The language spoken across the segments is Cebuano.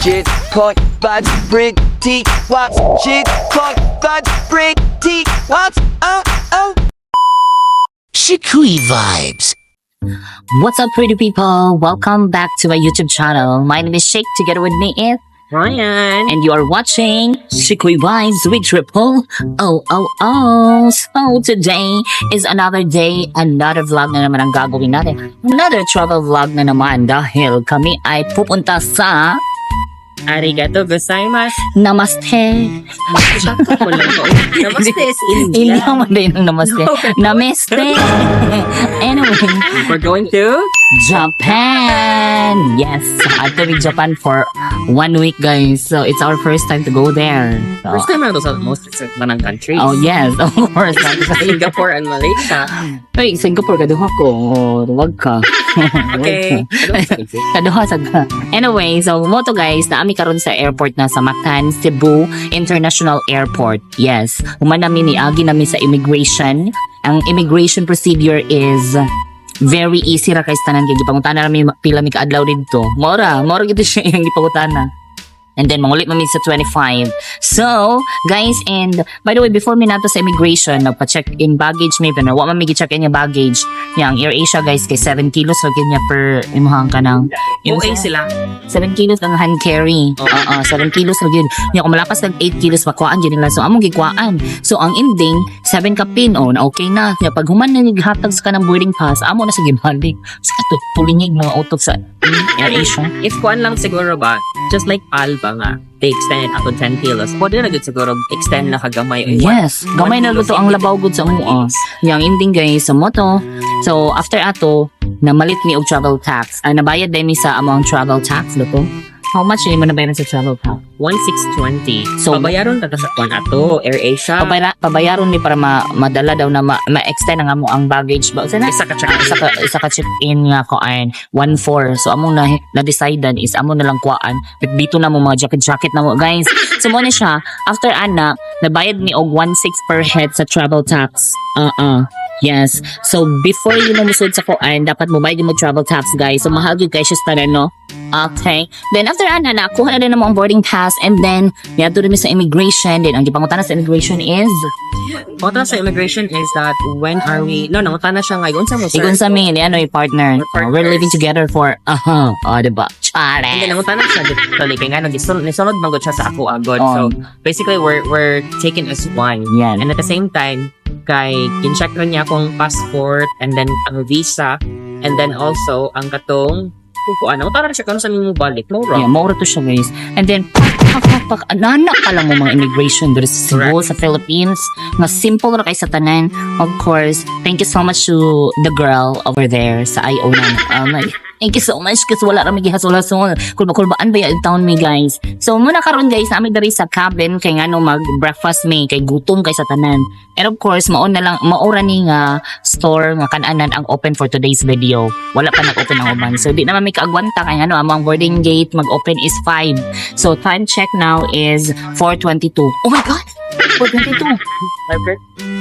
Shit, coin, vibes, pretty, what? Shit, coin, vibes, pretty, what? Oh. Shikui vibes. What's up, pretty people? Welcome back to my YouTube channel. My name is Shake. Together with me is Ryan. And you are watching Shikui Vibes with Triple O O O. So today is another day, another vlog na naman ang gagawin natin. Another travel vlog na naman dahil kami ay pupunta sa Arigato gozaimasu. Namaste. Ko lang ko. Namaste is Hindi India. Naman din ang namaste. Namaste. Anyway, We're going to Japan! Yes, adto mi Japan for one week, guys. So it's our first time to go there. So, First time na to sa most manang countries. Oh yes, of course. Singapore and Malaysia. Ay, Singapore, kaduha ko. Oh, wag ka. Okay. Kaduha sa ka. Anyway, so mao to, guys, naa mi karon sa airport na sa Mactan, Cebu International Airport. Yes. Human nami ni agi nami sa immigration. Ang immigration procedure is very easy ra kay tanan kay gipangutana ra mi pila mi kaadlaw didto. Mora gid siya yung gipangutana. And then mangulit mami sa 25. So, guys, and by the way, before mi nato sa immigration, nagpa-check in baggage mi, pero wa man mi gi-check in yung baggage. Yang Air Asia, guys, kay 7 kilos ra gyud niya per imuhang kanang OA sila. 7 kilos ang hand carry. Oh. Oo, 7 kilos ra gyud. Nya kung malapas nag 8 kilos, makuhaan gyud nila. So among gikuhaan. So ang ending 7 ka pin, oh, na okay na. Nya pag human na naghatag sa kanang boarding pass, amo na sa gibalik. Sa kato pulingig mga utok sa Air Asia. If kuan lang siguro ba, just like PAL ba nga, they extend up to 10 kilos. Pwede na gud siguro extend na kagamay. Yes, gamay na luto ang labaw gud sa amo. Yang ending, guys, sa moto. So after ato, namalit mi og travel tax. Ah, nabayad din mi sa among travel tax luto. How much yun mo nabayaran sa travel tax? 1620. So, Pabayaron ta sa kuan ato, Air Asia. Pabayaron mi para madala daw na ma-extend ang amo ang baggage ba? Sana Isa ka check. Isa ka check-in nga kuan 1.4. So among na na-decidean is amo na lang kuan. But dito na mo mga jacket jacket na mo, guys. So mo na siya after ana nabayad mi og 1.6 per head sa travel tax. Yes. So before you na musud sa kuan, dapat mo bayad mo travel tax, guys. So mahal gyud kay siya sa tanan, no? Okay. Then after ana nakuha na din namo ang boarding pass and then niadto rin mi sa immigration. Then ang gipangutana sa immigration is Pangutana sa immigration is that when are we, no, nangutana siya ngayon sa mo, sir. Igon sa amin, ano yung partner. We're partners. We're living together for, oh, diba? Chare. And then nangutana siya literally kay ngano gisunod nisunod man gud siya sa ako agad. Oh. So basically we're taken as one. Yan. And at the same time kay kin-check rin niya akong passport and then ang visa and then also ang katong kung ano, tara siya kung sa mo balik mo Yeah, maura to siya, guys. And then, pak, pak, pak, nanak pa lang mo mga immigration dito sa Cebu, sa Philippines. Nga simple ra kay sa tanan. Of course, thank you so much to the girl over there sa IO na. Like, thank you so much kasi wala ra may gihasol-hasol. Kulba-kulbaan ba yung town mi, guys. So muna karon, guys, naa mi diri sa cabin kay ngano mag breakfast mi kay gutom kay sa tanan. And of course, mao na lang maura ni nga store nga kananan ang open for today's video. Wala pa nag-open ang uban. So di naman mi kaagwanta kay ngano among boarding gate mag-open is 5. So time check now is 4:22. Oh my God! 4:22.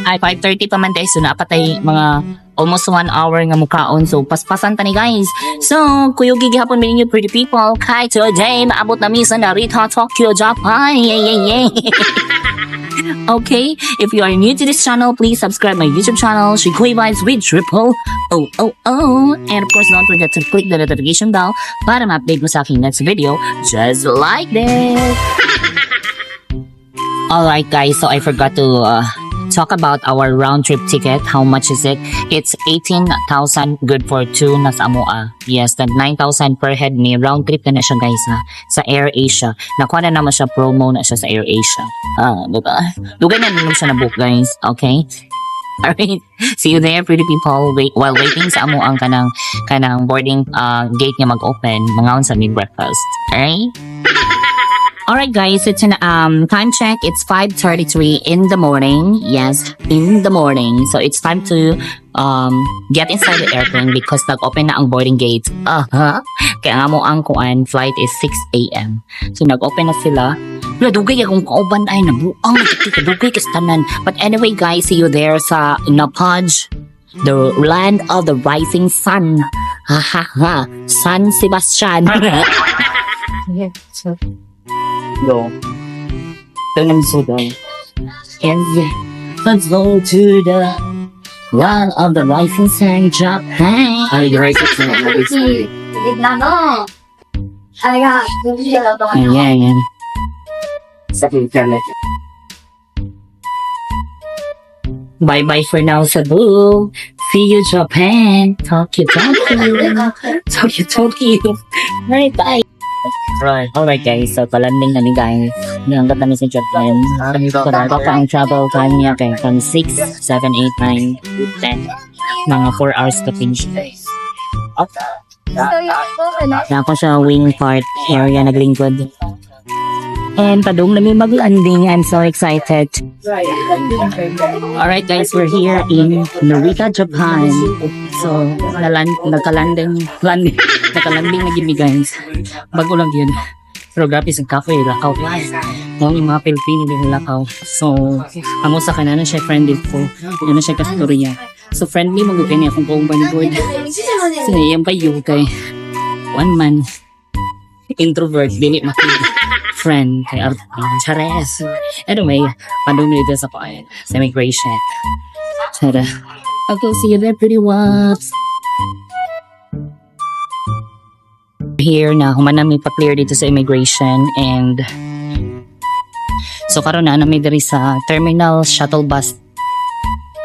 Ay, 5:30 pa man, guys. So napatay mga almost one hour nga mukaon. So paspasan ta ni, guys. So kuyugi gihapon mi ninyo, pretty people. Kay today maabot na mi sa Narita, Tokyo, Japan. Yay, yay, yay. Okay, if you are new to this channel, please subscribe my YouTube channel, Shikui Vibes with Triple O O O. And of course, don't forget to click the notification bell para ma-update mo sa aking next video, just like this. Alright, guys, so I forgot to talk about our round trip ticket. How much is it? It's 18,000, good for two na sa amoa. Yes, that 9,000 per head ni round trip na na siya, guys, ha, sa Air Asia. Nakuha na naman siya, promo na siya sa Air Asia. Ah, diba? Dugay na naman siya na book, guys. Okay? Alright. See you there, pretty people. Wait, while waiting sa amo ang kanang boarding gate nga mag-open, mangaon sa mi breakfast. Alright? Alright, guys, it's an time check. It's 5:33 in the morning. Yes, in the morning. So it's time to get inside the airplane because nag-open na ang boarding gate. Kaya nga mo ang kuan flight is 6 a.m. So nag-open na sila. Wala, dugay akong kauban ay nabuang dugay kas tanan. But anyway, guys, see you there sa Napaj, the land of the rising sun. Ha ha ha. San Sebastian. Yeah, so go. Ito so. And let's go to the land of the rising sun, Japan. Ay, right. なの。あれが、 Ayan, ayan. Sa internet. Bye-bye for now, Cebu. See you, Japan. Tokyo, Tokyo. Tokyo, Tokyo. Alright, bye. Right. Alright, guys. So, palanding na ni guys. Nanggat namin sa Japan. So, baka ang travel time niya kay from 6, 7, 8, 9, 10. Mga 4 hours ka pin siya. Na ako sa wing part area naglingkod. And padung na mi mag-landing. I'm so excited. Alright guys, we're here in Narita, Japan. So, nagka-landing, landing, nagka-landing na gid mi, guys. Bago lang yun. Pero grabe sa cafe, lakaw. Mo yung mga Pilipino din lakaw. So, ang usa ka na siya friendly ko. Yun na siya kastorya. So, friendly mo gud kini akong buong banigod. So, iyang pa yung kay one man introvert dili maki friend kay Art Chares. Anyway, padung dito sa kuan sa immigration. Tara. Okay, see you there, pretty wops. Here na human na mi pa-clear dito sa immigration and so karon na nami diri sa terminal shuttle bus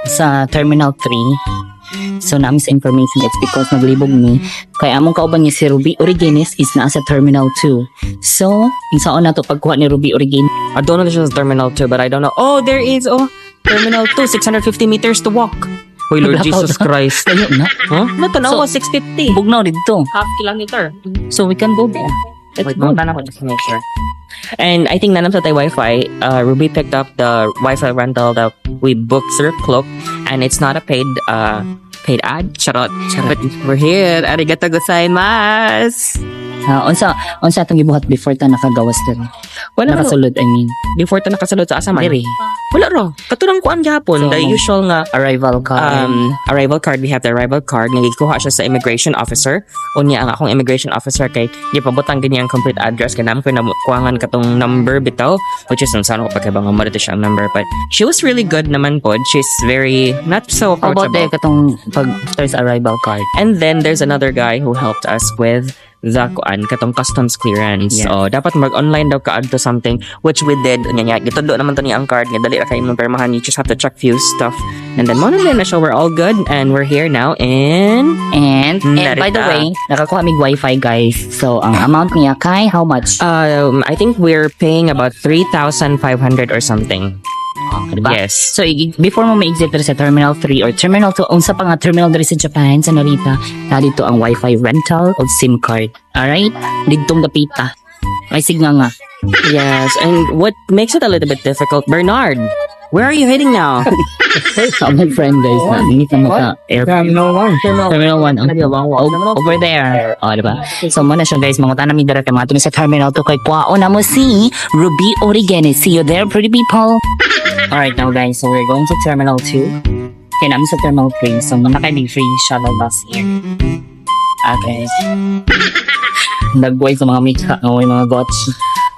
sa Terminal 3. So nami sa information, it's because naglibog mi kay among kauban niya si Ruby Origenes is naa sa Terminal 2. So, insaon na to pagkuha ni Ruby Origenes? I don't know if this is Terminal 2, but I don't know. Oh, there is, oh, Terminal 2, 650 meters to walk. Uy, Lord Blackout. Jesus Christ. Layo na. Huh? Natanawa, So, 650. Bugnaw dito. Half kilometer. So we can go there. Let's Wait, go. punta na ko just to make sure. And I think nanam sa tay Wi-Fi, Ruby picked up the Wi-Fi rental that we booked through Klook, and it's not a paid ad. Charot. But we're here. Arigato gozaimasu. Ah, unsa atong gibuhat before ta nakagawas diri? Wala man. Nakasulod, I mean. Before ta nakasulod sa asa man. Diri. Wala ro. Katurang kuan gyapon, So, the usual nga arrival card. Arrival card. We have the arrival card nga gikuha siya sa immigration officer. Unya ang akong immigration officer kay gipabutang gani ang complete address kay namo ko nakuangan katong number bitaw, which is unsa ko pagkabang nga dito siya ang number, but she was really good naman pod. She's very not so How about approachable. the katong pag first arrival card? And then there's another guy who helped us with the kuan katong customs clearance. Yes. So dapat mag-online daw ka to something, which we did. Unya niya gitudlo naman to niya ang card nga dali ra kay imong permahan. You just have to check few stuff. And then mo na na siya, we're all good and we're here now in And by the Narita. Way, nakakuha mig wifi, guys. So ang amount niya kay how much? I think we're paying about 3,500 or something. Diba? Yes. So before mo ma-exit diri sa Terminal 3 or Terminal 2, unsa pa nga terminal diri sa Japan, sa Narita, na dito ang wifi rental o SIM card. Alright? Didtong dapita. Ay sige nga. Yes, and what makes it a little bit difficult, Bernard, where are you heading now? So, my friend guys, na init na maka air Terminal 1. Terminal 1. Gonna be a long walk. Over there. O, diba? So, muna siya guys, mangutan na mi dara kay mga sa Terminal 2 kay kuwaon na mo si Ruby Origenes. See you there, pretty people. Alright now guys, so we're going to Terminal 2. Kaya namin sa Terminal 3, so muna kay may free shuttle bus here. Okay. Nagbuhay sa mga mika, oh, yung mga gotch.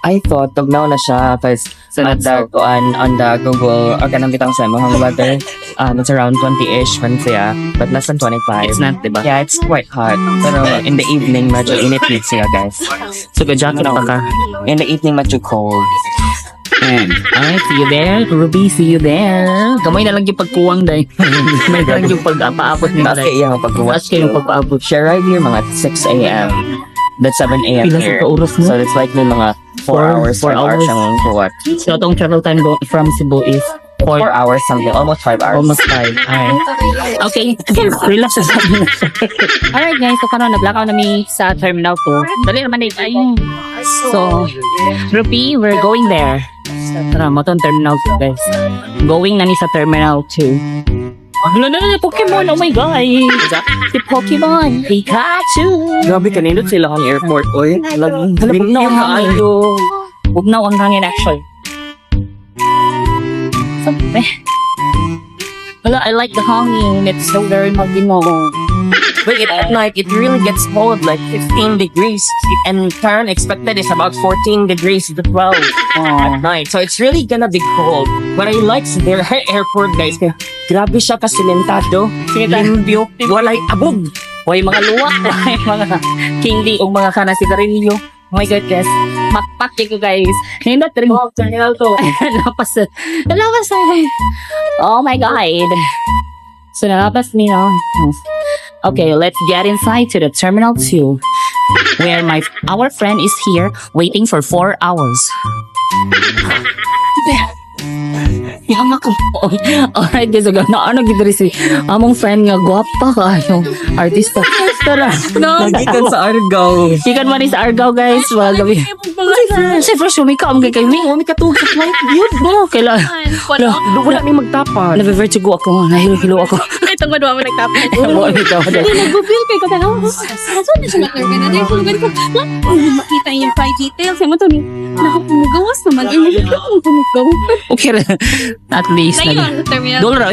I thought tugnaw na siya because So, at the kuan on the Google or kanang bitang sa imong weather, it's around 20-ish man siya, but less than 25. It's not, diba? Yeah, it's quite hot. Pero in the evening, medyo init din siya, guys. So, good jacket pa ka. In the evening, medyo cold. And, alright, see you there. Ruby, see you there. Gamay na lang yung pagkuwang, day. Gamay na lang yung pag-paabot nila. Taas kay iyang pagkuwang. Taas kayo yung pagpaabot. She arrived here mga 6 a.m. That's 7 a.m. Pila sa here. ka-oras mo? So it's like may mga 4 hours, 4 5 hours hours. siyang kuwat. So, itong travel time go from Cebu is 4 hours something, almost 5 hours. Almost 5. Alright. Okay. Relax sa sabi na. Alright guys, so karon naglakaw na mi sa Terminal 2. Dali naman eh. Ay. So, Ruby, we're going there. Tara, mo tong Terminal 2, guys. Going na ni sa Terminal 2. Ano na na, Pokemon! Oh my God! Si Pokemon! Pikachu! Grabe, kanindot sila ang airport, oy. Hala, bugnaw ang hangin. Bugnaw ang hangin actually. So, eh. Wala, I like the hangin. It's so very maginaw. Wait, at night, it really gets cold, like 15 degrees. And current expected is about 14 degrees to 12 at night. So it's really gonna be cold. But I like their airport, guys. Kaya, grabe siya kasimentado. Limpyo. Walay abog. Hoy, mga luwak, hoy, mga candy o mga kana sigarilyo. Oh my God, guys. Pakpak ko, guys. Nindot rin. Oh, terminal to. Lapas. Nalapas na. Oh my God. So, nalapas ni, no? Okay, let's get inside to the Terminal 2 where my our friend is here waiting for 4 hours. Yang ako. Alright guys, so, na ano gid si among friend nga gwapa kaayo artista. Tara. No. Nagikan sa Argao. Gikan man ni sa Argao, guys, mga gabi. Si first sumika ang kay Ming, umi katugit like yun no kaila. Wala, wala may magtapat. Nabe-vertigo ako, nahilo-hilo ako. Itong madwa mo nagtapon. Mo ito. Hindi, nag-google kay ko tanong. Saan na siya na-terminal? Dahil kung ko, makita yung flight details. Mo to, naku, pumugawas naman. Ay, pumugawas. Okay ra. At least nag Ngayon, terminal. Dol ra.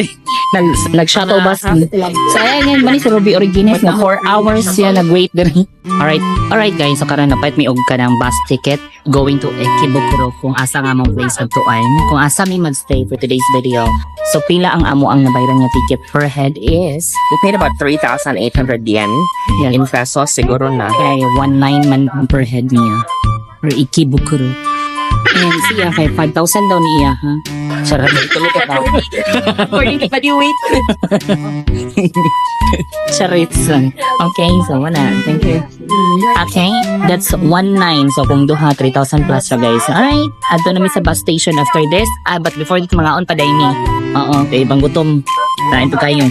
Nag shuttle bus. So ayan yan man ni si Ruby Origines na 4 hours siya nag-wait diri. Alright. Alright guys, so karon napait mi og kanang bus ticket going to Ikebukuro kung asa nga among place adtuan, kung asa mi magstay for today's video. So pila ang amo ang nabayran nga ticket per head is We paid about 3,800 yen. In pesos, siguro na. Kay 1.9 man ang per head niya per Ikebukuro. And siya kay 5,000 daw niya ha. Charot. Tulo ka tao. According to body weight. Charits. Okay, so wala. Thank you. Okay, that's 1.9. So kung duha, 3,000 plus siya, guys. Alright, adto na mi sa bus station after this. Ah, but before that, mangaon pa mi. Oo, kay ibang gutom. Kain pa kayo.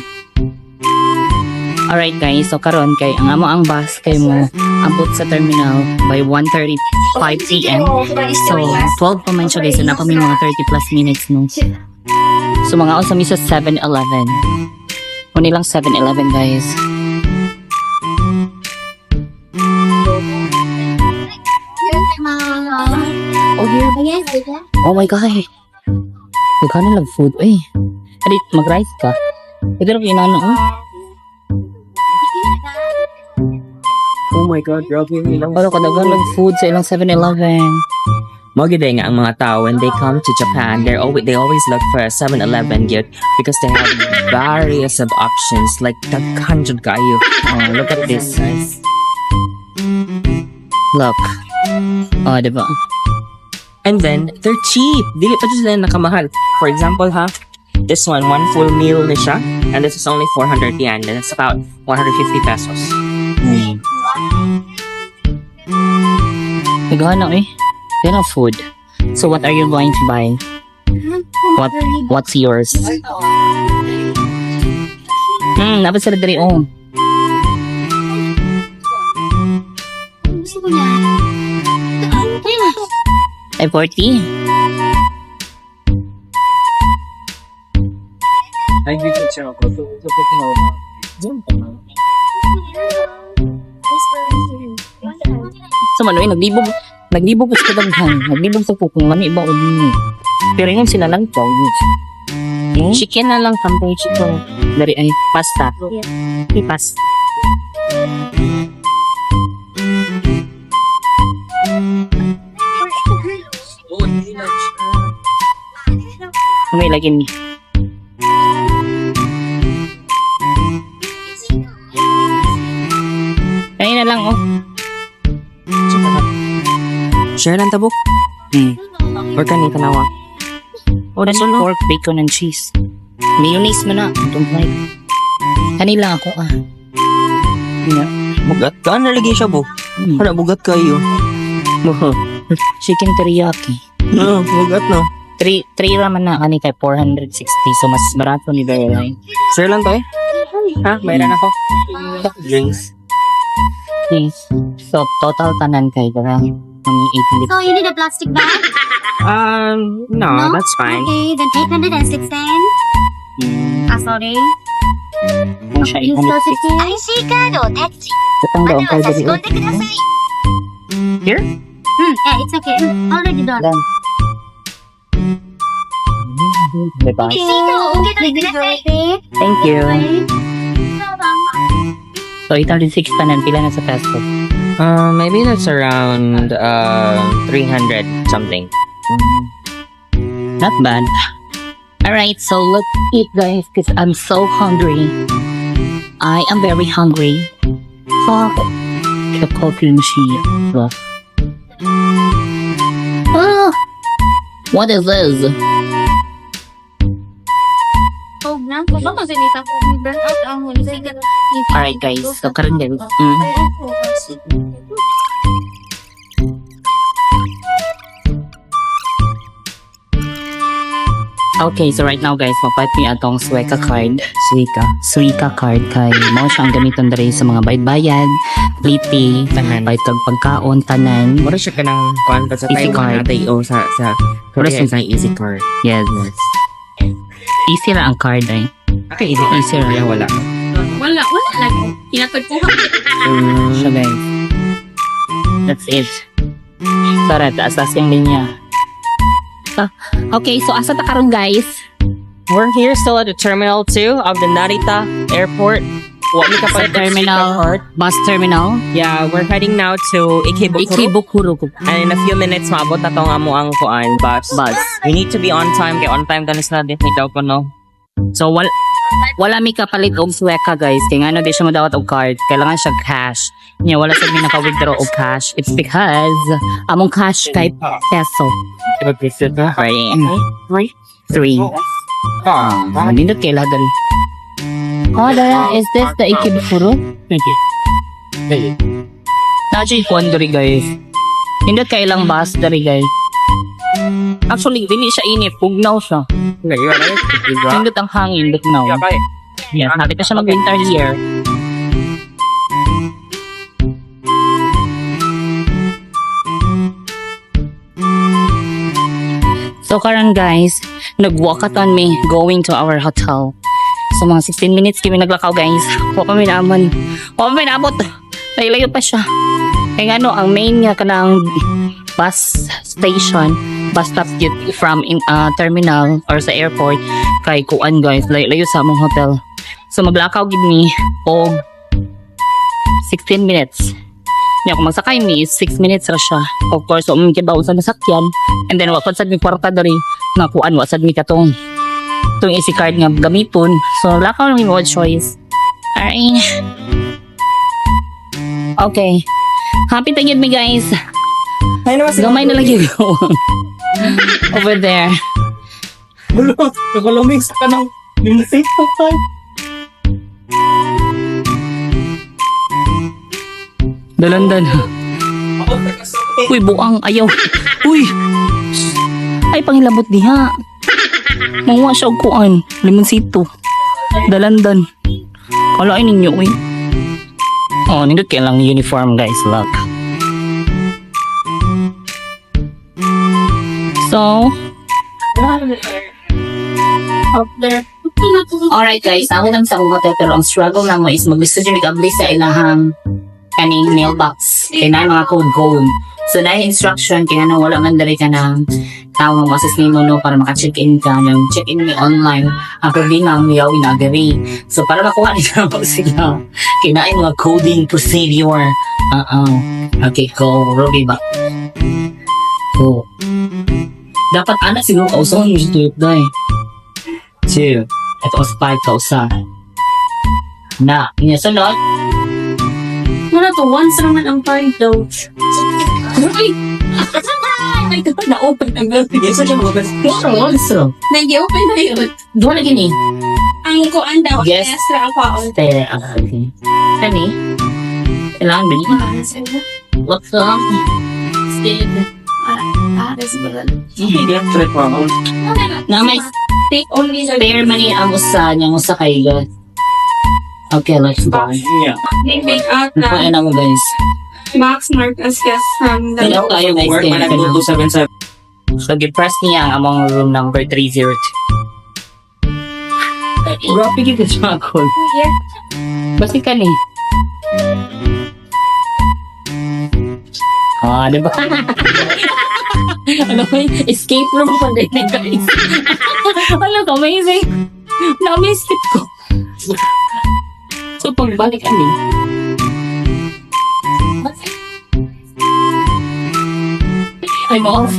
Alright guys, so karon kay ang amo ang bus kay mo abot sa terminal by 1:35 p.m. So 12 pa man siya, guys, so naa pa mi mga 30 plus minutes, no. So mga sa mi sa 7-Eleven. Muni lang 7-Eleven, guys. Oh, here. Oh my God. Magkano lang food? Uy. Adi, mag-rice ka. Ito lang inano, oh. Oh my God, grabe yung ilang Pero kadagan lang food sa ilang 7-Eleven. Mao gyud nga ang mga tao when they come to Japan, they always look for a 7-Eleven gyud because they have various of options, like daghan jud kaayo. Oh, look at this. Look. Oh, diba? And then they're cheap. Dili pa jud sila nakamahal. For example, ha, this one, one full meal ni siya, and this is only 400 yen. And it's about 150 pesos. Nagana eh. Yan ang food. So what are you going to buy? What's yours? Dapat sila diri oh. Gusto ko niya. Ay, 40. Ay, picture ako. So man, naglibog, naglibog ko sa kadaghan. Naglibog sa kung ano iba o dini. Pero yun sila lang to. Chicken na lang, something chicken. Dari ay pasta. Yeah. Pasta. May lagi ni. Ayun na lang oh. Share lang tabok. Or kani tanawa. Oh, that's pork, bacon, and cheese. Mayonnaise mo na. I don't like. Kani lang ako ah. Yeah. Bugat ka na lagi siya bo. Wala bugat kayo. Chicken teriyaki. No, bugat no. 3 3 raman na kani kay 460, so mas barato ni very right. Share lang to eh. Ha, mayroon ako. Drinks. Please. So total tanan kay parang mga 800. So you need a plastic bag? No, No? that's fine. Okay, then 816. Ah, sorry. Kung siya You still 860. 16? IC カードをタッチ Tatang daw ang または差 card し込んでください Here? Yeah, it's okay. Already done. Done. Diba? レシートをお受け取りください Thank you. So, 806 tanan. Pila na sa peso? Maybe that's around 300 something. Not bad. Alright, so let's eat, guys, because I'm so hungry. I am very hungry. Fuck. The coffee machine. Ah! What is this? Tog na. Baka sinita ko burn out ang huli. Alright, guys. So, karon guys. Okay, so right now, guys, mapalit mi atong Suica card. Suica. Suica card kay mao siya ang gamiton diri sa mga bayad-bayad, pliti, Tanan. bayad kag pagkaon, tanan. Mura siya kanang kuan pa sa Easy Taiwan card. atay o sa Mura Korea siya- sa easy card. Yes. Easy ra ang card ay. Okay, easy card. Easy ra. Kaya wala. Wala, wala lagi. Hinatag ko. Siya, guys. That's it. Tara, taas taas yung linya. Ah, okay, so asa ta karon, guys? We're here still at the Terminal 2 of the Narita Airport. Wa mi Sa kapalit og terminal, Suica card. Bus terminal. Yeah, we're heading now to Ikebukuro. Ikebukuro. And in a few minutes, maabot na tong amo ang kuan bus. Bus. We need to be on time. Kay on time tanis na din daw ko, no? So wala mi kapalit og Suica, guys. Kay ngano di siya madawat og card. Kailangan siya cash. Nya wala sad mi naka-withdraw og cash. It's because among cash kay peso. Right. Three. Ah, nindot kay lahat dali. Oh, dara, is this the Ikebukuro? Thank you. Thank you. Naa kuan diri, guys. Nindot kay ilang bus diri, guys. Actually, dili siya init, bugnaw siya. Nindot ang hangin, bugnaw. Yes, hapit na siya mag-winter here. So karon, guys, nag-walkathon mi going to our hotel. So mga 16 minutes kami naglakaw, guys. Wa pa mi naaman. Wa pa mi naabot. Layo pa siya. Kaya ano, ang main nga kanang bus station, bus stop yun from in, terminal or sa airport kay kuan, guys, layo sa among hotel. So maglakaw gid mi og 16 minutes. Nya kung magsakay mi is 6 minutes ra siya. Of course, so um, kibaw sa nasakyan and then wa pa sad mi kwarta diri nga kuan, wa sad mi katong tong easy card nga gamiton. So lakaw lang mi, mo choice. Alright. Okay. Happy ta gyud mi, guys. Ay, naman. Gamay na lang yung over there. Nakulumig sa kanang music. Dalandan. Uy, buang. Ayaw. Uy! Ay, pangilabot diha. Manguha siya og kuan. Limonsito. Dalandan. Kalain ninyo, uy. Oh, nindot kay lang uniform, guys. Look. So, Up there. Alright, guys, ako lang sa hotel pero ang struggle na mo is mag-gusto nyo mag sa ilahang kaning mailbox. Kaya na mga code code. So na instruction kaya na wala man dali ka ng tao mo assist nimo, no, para maka-check-in ka. Yung check-in ni online, ang problema ang miyaw inagari. So para makuha nila mo sila, kinain mga coding procedure. Oo. Okay, go. Ruby ba? Go. Dapat ana siguro kausaon yung trip day. Two. Ito ang five kausa. Na. Nga sunod. Wala to, once naman ang card daw. Ay! Ay, na-open ang Also. Nag-open na yun. Doon na gini. Ang kuan daw, Yes. yes, ra ang kwaon. Stay. Okay. Kani? Kailangan ba niya? What's up? Stay. Ah, that's good. Na may Take only the spare money ang usa niyang usa kay God. Okay, let's go. Take out Nakuha na na mo, guys. Max mark as guest from the Hello kayo, guys. Kaya So, gi-press niya ang among room number 302. Grabe kita siya ako. Basta ka ni. Ah, di ba? Ano ba yun? Escape room pa din eh, guys. Ano ka, amazing. Na-miss ko. So, pagbalik kami, Ay, mo-off.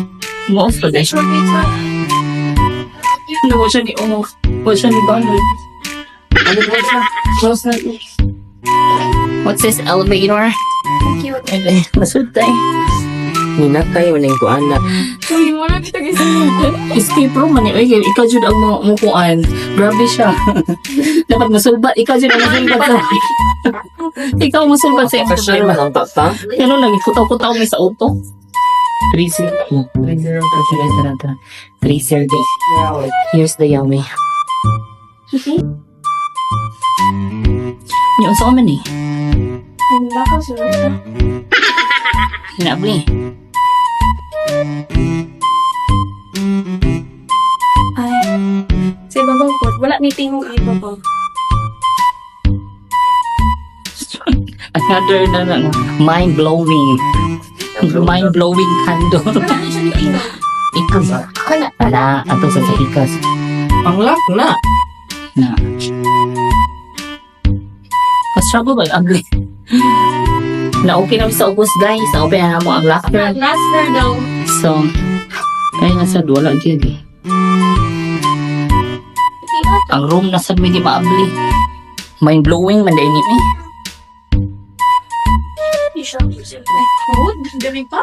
Mo-off pa guys. No, wa siya ni off. Wa siya ni balod. Ano ba siya? Close na. What's this elevator? Thank you. Ay, masud tayo. Ninatay mo na yung kuan na. Escape room man eh. Oy, ikaw jud ang mga mukuan. Grabe siya. Dapat musulbat. Ikaw jud ang musulbat sa... Ikaw ang musulbat sa imong Kasya problema. naman ang papa. Pero lang, kutaw-kutaw may sa auto. 3-0. 3-0. 3-0. Here's the yummy. Yung sa man eh. Wala ka sir. Hinabli. Ay. Sa ibabaw po. Wala ni tingog ibabaw. Another na lang. Mind-blowing. Mind-blowing candle. Wala na siya ni tingog. Ikas. Wala. Ato sa ikas. Ang lock na. Na. Kastruggle ba? Ugly. Na okay na sa ubos guys. Na open na mo ang locker. Last floor daw. So, kaya nga sad wala gyud eh. Ang room na sad may di maabli. Mind blowing man dai ni eh. Ay, food? Dami pa.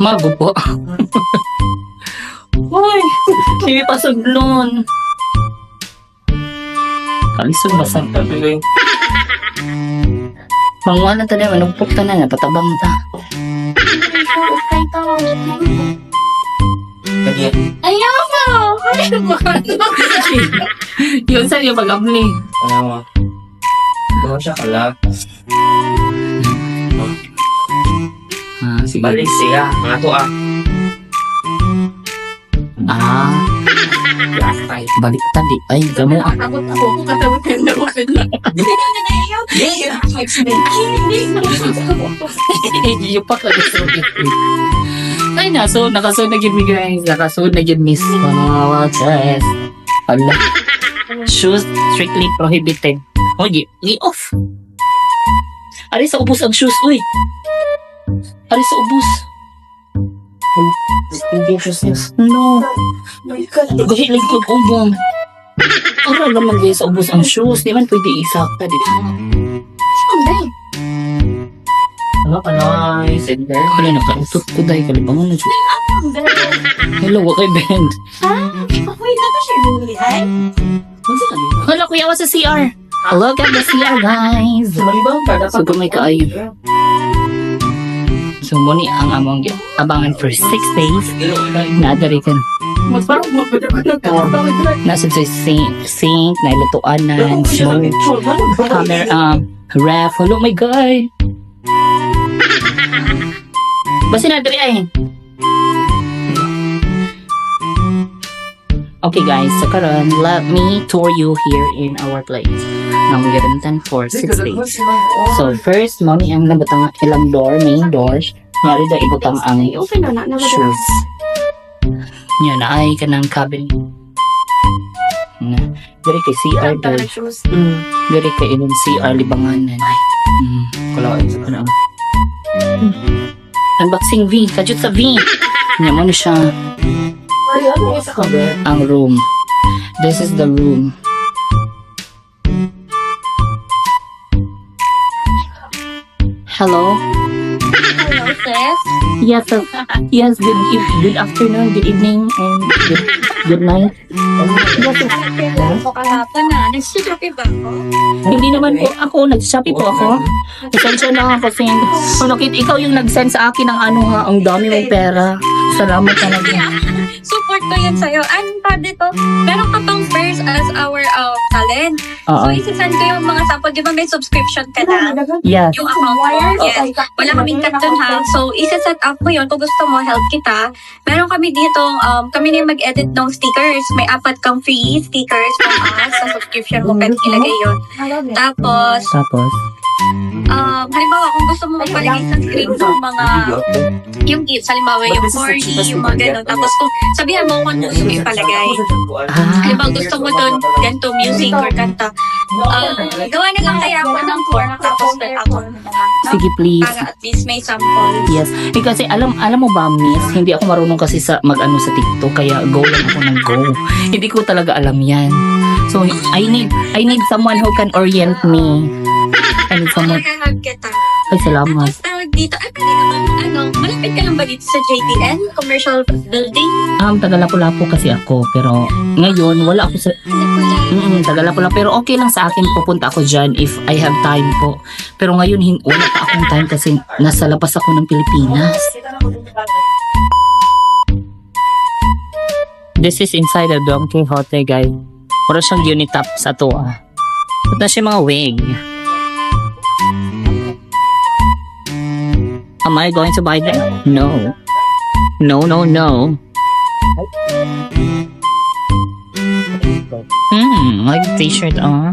Mago po. Uy, hindi pa sudlon. Kalisod ba sa Mangwala ta na, manugpok ta na, napatabang ta. Ayaw mo! Yun sa iyo pag-abli. Ano? Gawa siya ka-lock. Ah, sige. Balik siya. Mga to ah. Ah, Ay. balik ta di. Ay, gamo ah. Takot ako kung katawag ka na open lang. Hindi. Yupak lagi sa Ay, naso, nakasood na gid mi guys. Nakasood na gid miss. Mga Ala. Shoes strictly prohibited. Oye, i-off. Ari sa ubos ang shoes, uy. Ari sa ubos. Hindi siya sis. No. Gahi lang kog ubong. Ara naman guys, sa ubos ang shoes. Di man pwede isakta dito. Ano ka nice. And then, Wala nakautot ko dahil kalibangan na siya. Hello, wa kay bend. Wait, na siya bumili ay? Hala, kuya, wa sa CR. Look at the CR, guys. Malibang ka. Dapat So, gamay kaayo. So, muni ang among abangan for 6 days. Naadari ka. Nasa sa sink, nailutuanan, smoke, camera, ref. Hello, my God. Basta na, dali ay. Okay guys, so karon, let me tour you here in our place. Nang girentan for 6 days. So first, mao ni ang nabutang ilang door, main doors. Ngari da ibutang ang Open na na. shoes. Nya na ay kanang cabin. Na, diri kay CR diri. Shoes. Diri kay ilang CR libanganan. Kalain sa Ano? Unboxing V, kajut sa V. Nya mo na siya Ay, ano isa ka ba? ang room. This is the room. Hello. Hello, sis. Yes, sir. Yes, good afternoon, good evening, and good night. Yes, sir. Ako kahapon na. Nag-Shopee ba ako? Hindi naman po ako, nag-Shopee po ako. Pasensya na kasi, ano, Kit, ikaw yung nag-send sa akin ng ano ha, ang dami mong pera. Salamat talaga. Support ko yun sa'yo. Anong pa dito? Meron ka pang first as our talent. Oo. So, isasend ko yung mga sample. Di ba may subscription ka na? Yes. Yung account mo? Yes. Wala kaming cut dun ha. So, isa-set up ko yun. Kung gusto mo, help kita. Meron kami ditong, kami na yung mag-edit ng stickers. May apat kang free stickers from us sa subscription mo. Pwede ilagay yun. Tapos, Tapos, Halimbawa, kung gusto mo magpalagay sa screen ng mga yung gifts, halimbawa yung 4D, yung mga ganun. Tapos kung sabihan mo kung ano gusto mo ipalagay. Halimbawa, gusto mo doon ganito music or kanta. Gawa na lang kaya ako ng form tapos then ako na lang, no? Sige, please. Para at least may sample. Yes. Eh, kasi alam mo ba, miss, hindi ako marunong kasi sa mag-ano sa TikTok kaya go lang ako ng go. Hindi ko talaga alam 'yan. So I need someone who can orient me. I need someone. Makaka-help kita. Ay, salamat. Tapos tawag dito, ay pwede naman, ano, malapit ka lang ba dito sa JDN? Commercial building? Taga Lapu-Lapu kasi ako, pero ngayon wala ako sa taga Lapu-Lapu, pero okay lang sa akin, pupunta ako diyan if I have time po. Pero ngayon wala pa akong time kasi nasa labas ako ng Pilipinas. This is inside the Don Quixote, guys. Puro siyang unitop sa to ah. Ito na siya mga wig. Am I going to buy them? No. No, no, no. Like t-shirt, ah.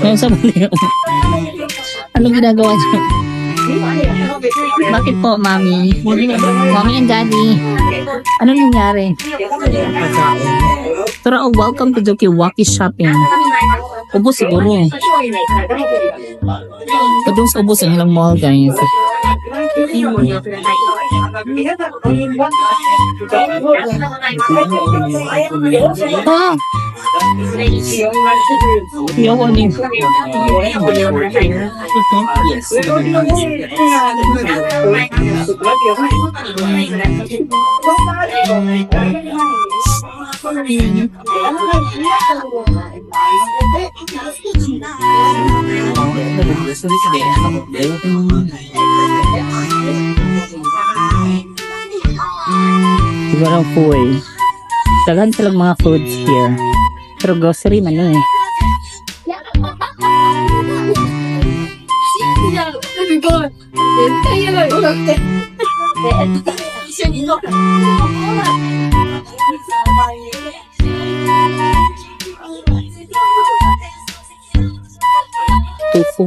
Ngayon sa mali. Anong ginagawa niyo? Bakit po, Mami? Mommy and Daddy. Ano nangyari? Tara, oh, welcome to Doki Shopping. Ubos siguro. Doon sa ubos ang ilang mall, guys. Ah! Yawa ni. Siguro full. Daghan silang mga foods here. Pero grocery man eh. Tofu.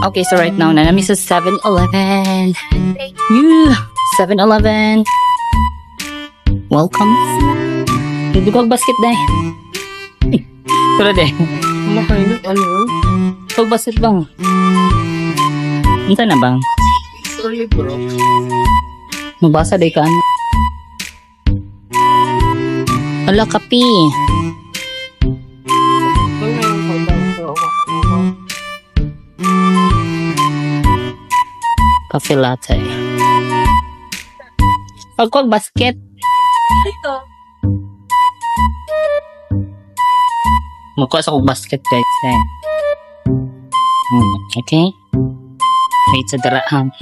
Okay, so right now, naa mi sa 7-Eleven. Yeah! 7-Eleven. Welcome. Hindi ko basket dai. Tara de. Makainit, ano? Pag basket bang? Unsa na bang? Sorry, bro. Magbasa day ka. Ala, kapi. Coffee latte. Pagkuwag basket. Ito. Magkuha sa kong basket, guys. Eh. Okay? Wait sa darahan.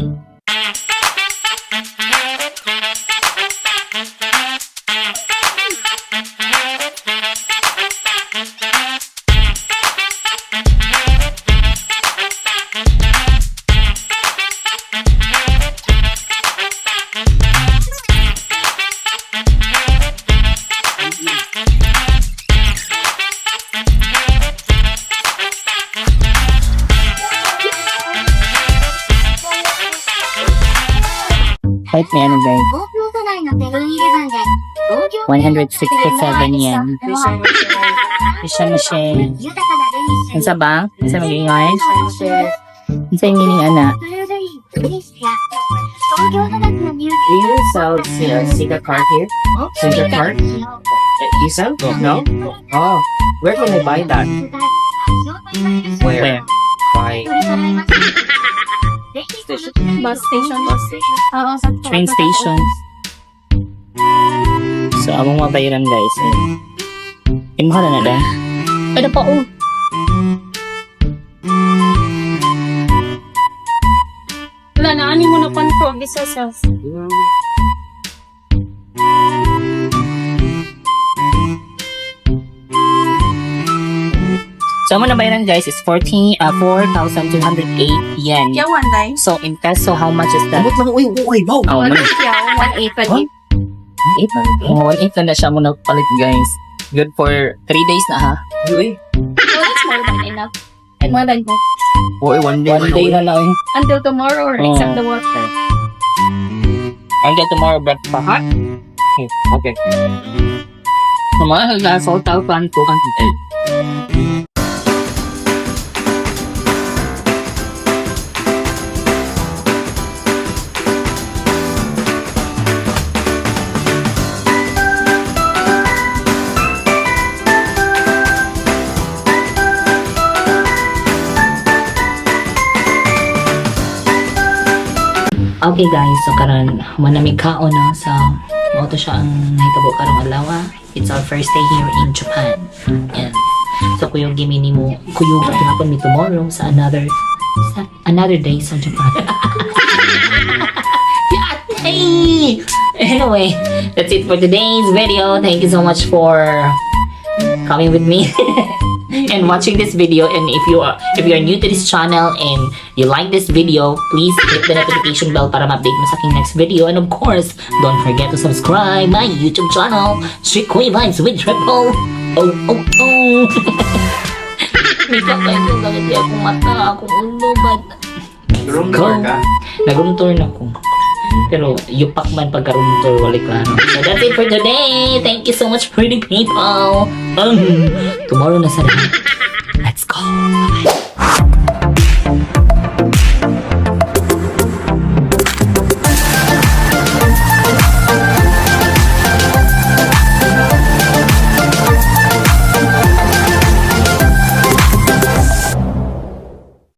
Kahit may ano, guys. 167 yen. Isa na siya. Unsa ba? Unsa mag-ingay? Unsa yung meaning, ana? Do you sell Sega card here? Sega card? You sell? No? Oh, where can I buy that? Where? Where? Buy. Bus station. Bus station. Oo, sa Train station. So, among mabayaran, guys. Eh. Imuha na na, dahil. Ano pa, oh. Wala na, ani mo na control. Bisa siya. So, among nabayaran, guys, is 14, 4,208 yen. Yeah, one nine. So, in peso, how much is that? Amot lang, uy, uy, wow. Oh, man. Yeah, 1.8 pa Huh? Eight na. Oh, 1.8 na na siya mo nagpalit, guys. Good for 3 days na, ha? Uy, Oh, that's more than enough. More than enough. uy, one day. One day na lang, eh. Until tomorrow or Oh. except the water. Until tomorrow, breakfast. Ha? Okay. So, mga nasa 4,208. Okay guys, so karon manamig kaon na sa mao to siya ang nahitabo karong adlaw. It's our first day here in Japan. And so kuyog gimi nimo, kuyog gihapon mi tomorrow sa another day sa Japan. Yatay! Anyway, that's it for today's video. Thank you so much for coming with me and watching this video. And if you are new to this channel and you like this video, please hit the notification bell para ma-update mo sa aking next video. And of course, don't forget to subscribe my YouTube channel, Chikoy Vibes with Triple Oh Oh Oh. Makeup kayo ko, gamit di akong mata, akong ulo, but Room Go. tour ka? Nag-room tour na ko. Pero yupak man pagka room tour, wala klaro. So that's it for today. Thank you so much, pretty people. Tomorrow na sa lahat. Let's go. Bye-bye.